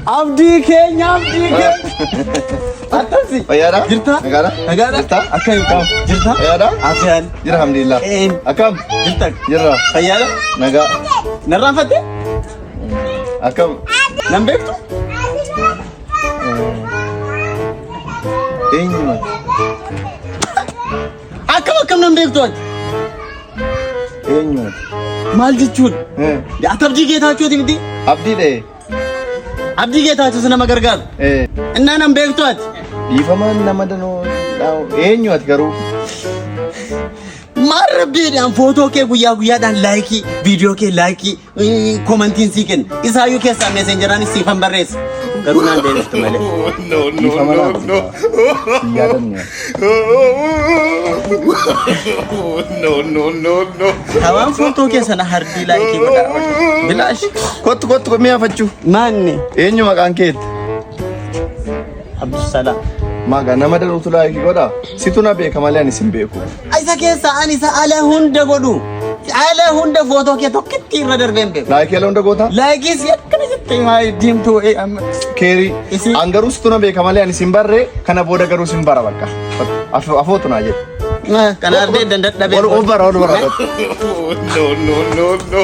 Abdii keenya, abdii keenya. Akkasi. Fayyaadha? Jirta? Nagaadha? Nagaadha? Jirta? Akkam? Jirta? Fayyaadha? Afiyaan. Jira alhamdulillah. Een. Akkam? Jirta? Jirra. Fayyaadha? Nagaa. Narraanfatte? Akkam? Nan beektu? Eenyu ati? Akkam akkam nan beektu ati? Eenyu ati? Maal jechuun? Eh, Ati Abdii Geetaachooti miti? Abdii dhee. Abdii Geetaachoo si nama gargaaru. Eh, Innaa nan beektu ati? Dhiifamaan nama danuu eenyu ati garuu? Maal rabbiidhaan footoo kee guyyaa guyyaadhaan laayikii, viidiyoo kee laayikii, komantiin sii kenna. Isaayyuu keessaa meesenjaraan siifan barreessa. Garuu naan deebiftu malee. Dhiifama naaf hin yaadanne. Hawaan footoo kee sana hardii laayikii godhaa oola. Bilaash. Kottu kottu mi'a fachuu. Maanni? Eenyu maqaan keetti? Abdusalaam. Maga nama danuutu laayikii godha. Situ na beeka malee ani sin beeku. Isa keessa ani isa ala hunda godhu. Ala hunda footoo kee tokkitti irra darbee hin beeku. Laayikii ala hunda goota? Laayikii si akkana jettee maa diimtuu amma. Keerii. Isin- An garuu situ na beeka malee ani sin barree kana booda garuu sin bara bakka. Afootu naa jedhe. Kana ardee dandadhabee. Ol bara ol bara. No, no, no, no.